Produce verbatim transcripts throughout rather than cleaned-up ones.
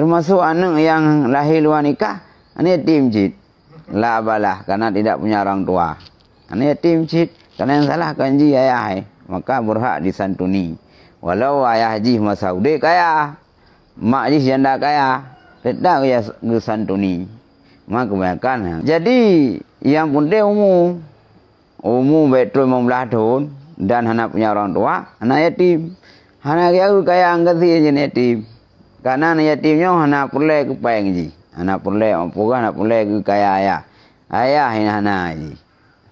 Termasuk aneuk nyang lahé luwa nikah, aneuk yatim cit. La abalah, karena tidak punya orang tua. Aneuk yatim cit, karena nyang salah kon jih ayah, eh. Maka berhak disantuni. Walau ayah jih masa udép kaya, mak jih janda kaya, tetap geus-, geusantuni. Ma kebanyakan, ha. Jadi, nyang penting umu. Umu bèk troh limong blaih thôn dan hana punya orang tua, aneuk yatim. Hana geuyue kaya angkasi jih yatim. Karena aneuk yatim nyoe hana peureulèe keu pèng jih. Hana peureulèe, peugah hana peureulèe keu kaya ayah. Ayah nyang hana jih.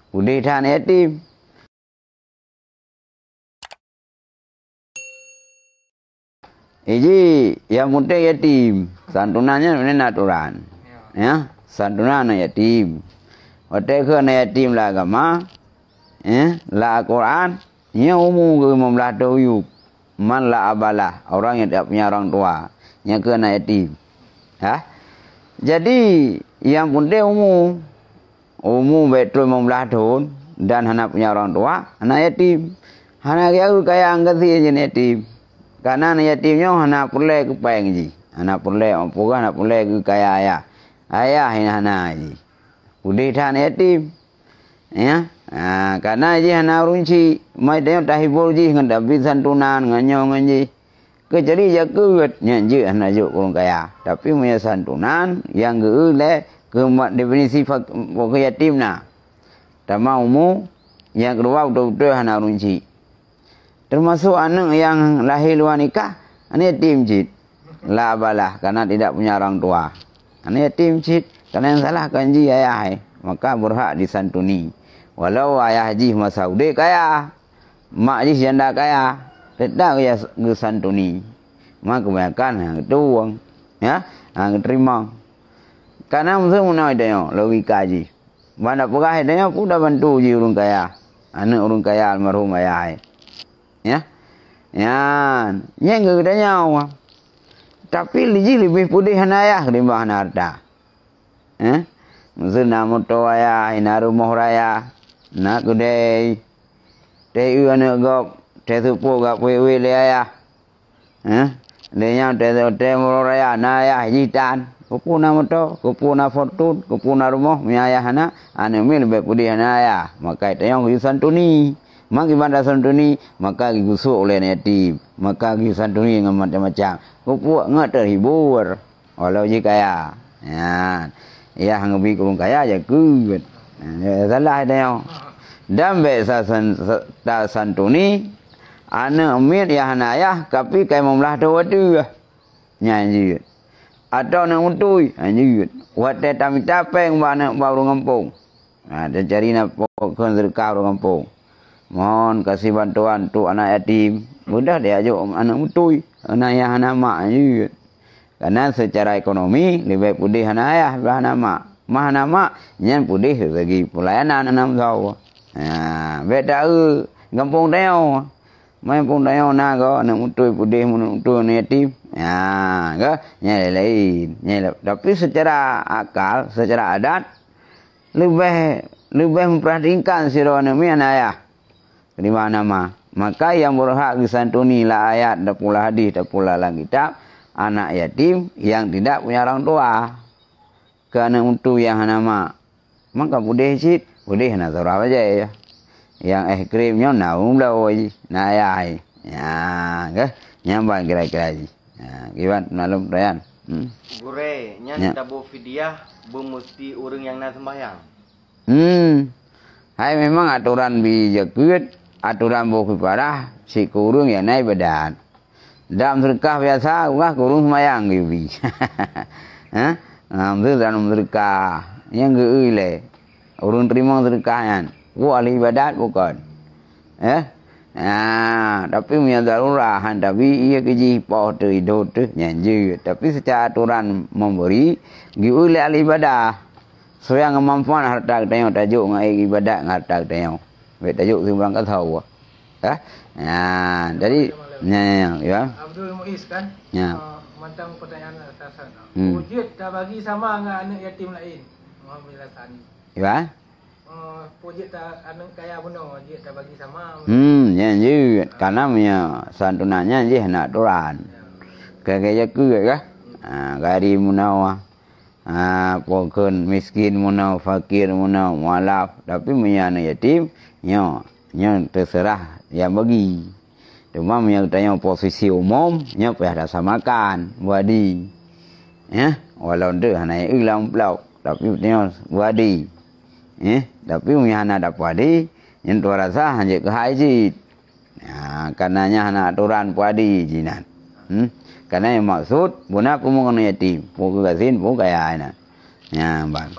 Udeh that aneuk yatim. Iji, nyang penting yatim. Santunan nyan meunan atoran. Ya, santunan aneuk yatim. Watèe keu aneuk yatim lam agama, eh, lam Al-Quran, nyoe umu keu limong blaih thôn u yup. Man la abalah, orang yang tidak punya orang tua. Nyan keu aneuk yatim. Ha? Jadi, nyang penting umu. Umu bèk troh limong blaih thôn dan hana punya orang tua, aneuk yatim. Hana geuyue kaya angkasi jih yatim. Karena aneuk yatim nyoe hana peureulèe keu pèng jih. Hana peureulèe, peugah hana peureulèe keu kaya ayah. Ayah nyang hana jih. Udeh that aneuk yatim. Ya. Ha, karena jih hana ureueng chik, mai tanyoe tahibur jih ngon tabri santunan, ngon nyoe ngon jih. Keucuali jak keuet, nyan jeuet hana jok keu ureueng kaya. Tapi meunyoe santunan, nyang geu-eu lé keu mat definisi fak-, fakir yatim na. Tamah umu, nyang keudua beutôi-beutôi hana ureueng chik. Termasuk aneuk nyang lahé luwa nikah, aneuk yatim cit. La abalah, karena tidak punya orang tua. Aneuk yatim cit, karena nyang salah kon jih ayah, eh. Maka berhak disantuni. Walau ayah jih masa udép kaya, mak jih janda kaya, tetap geus-, geusantuni. Ma kebanyakan, ha, geutuwong. Ya, ha, geuteurimong. Karena meuseu meunoe tanyoe, logika jih. Ban tapeugah tanyoe, peue tabantu jih ureueng kaya. Aneuk ureueng kaya almarhum ayah, eh. Ya. Nyan, nyan geutanyoe. Tapi jih leubeh peudeh hana ayah ketimbang hana hareuta. Eh? Meuseu na moto ayah, na rumoh raya, na keudè. Teuh eu aneuk gob, teuh seupôt gak peue lé ayah. Eh? Lé nyan teuh, teuh moto raya, na ayah jih tan. Keupeue na moto, keupeue na Fortuner, keupeue na rumoh, meunyo ayah hana, aneuk miet leubeh peudeh hana ayah. Maka tanyoe geusantuni. Maka ban tasantuni, maka geugusok ulèh aneuk yatim. Maka geusantuni ngon macam-macam. Keupeue ngon teuhibur. Walau jih kaya. Nyan. Yah ngeubri keu ureueng kaya, jak keuet. Nyan, salah tanyoe. Dan bèk sa-, san-, sa-, tasantuni aneuk miet nyang hana ayah, tapi ka limong blaih thôn ateueh. Nyan jeuet. Atawa aneuk beutôi, nyan jeuet. Watèe tamita pèng bak aneuk, bak ureueng gampông. Ha, tacari na po-, kheun seudeukah ureueng gampông. Mohon kasih bantuan untuk anak yatim. Beudôh dijak jok aneuk beutôi, aneuk nyang hana mak, nyan jeuet. Karena secara ekonomi leubeh peudeh hana ayah, leubeh hana mak. Mah hana mak, nyan peudeh dari segi pelayanan aneuk meusaboh. Ha, bèk ta-eu gampông tanyoe. Mai gampông tanyoe na gob, aneuk beutôi peudeh, aneuk beutôi aneuk yatim. Ha, goh, nyan laén. Nyan la-, tapi secara akal, secara adat, leubeh, leubeh memperhatikan sidroe aneuk miet hana ayah. Ketimbang hana mak. Maka nyang berhak geusantuni lam ayat, ataupun lam hadis, ataupun lam kitab, anak yatim yang tidak punya orang tua. Keu aneuk beutôi nyang hana mak. Maka peudeh cit, peudeh hana saurah bajèe. Nyang es krim nyoe na ureueng bloe jih, na ayah jih. Nyan, keuh? Nyan ban kira-kira jih. Nyan, kiban malum tayan. Hmm. Gurèe, nyan Nyan. Taboh fidyah beumeuseuti ureueng nyang na seumbahyang. Hmm. Hai memang atoran bi jakeuet, atoran boh kifarah, cit keu ureueng nyang na ibadat. Dalam seudeukah biasa, ulah keu ureueng seumayang geuyue bi. Ha? Ha, meuseu dalam seudeukah. Nyang geu-eu lé. Ureueng teurimong seudeukah nyan. Peue ahli ibadat bukon. Eh? Ha, tapi meunyoe darurat, han tabi, iya keu jih poh teuh, idhôt teuh, nyan jeuet. Tapi seucara atoran memberi, geu-eu lé ahli ibadat. Sesuai ngon manfaat harta geutanyoe tajok ngon ibadat ngon harta geutanyoe. Bèk tajok sibarang kasoe. Hah? Nah, jadi, Abdul Muiz, ya, ya, ya. Abdul Muiz, kan? Ya. Ah, mantong pertanyaan atasan. Hmm. Peue jeuet tabagi sama ngon aneuk yatim laén? Mohon penjelasan. Ya. Ah, peue jeuet ta-, aneuk kaya bunoe, jeuet tabagi sama? Hmm, nyan jeuet. Karena meunyoe santunan nyan jih aneuk atoran. Ya. Kaya-kaya jeuet kah? Hmm. Ha, gari meunoe, ha, pokon miskin meunoe, fakir meunoe, mualaf. Tapi meunyoe aneuk yatim, nyoe, nyoe teuseurah nyang bagi. Teuma meunyoe tanyoe posisi umum, nyoe payah rasa makan, beuadi. Ya, walau deuh hana eu lam amplop, tapi tanyoe beuadi. Eh, tapi meunyoe hana dapeuadi, nyan tuan rasa hanjeuet keuhai cit. Ha, kareuna nyan hana atoran peuadi jinan. Hmm? Kareuna nyang maksud, beuna peue meukeunong yatim, peue keu gasien, peue kaya inan. Nyan ban.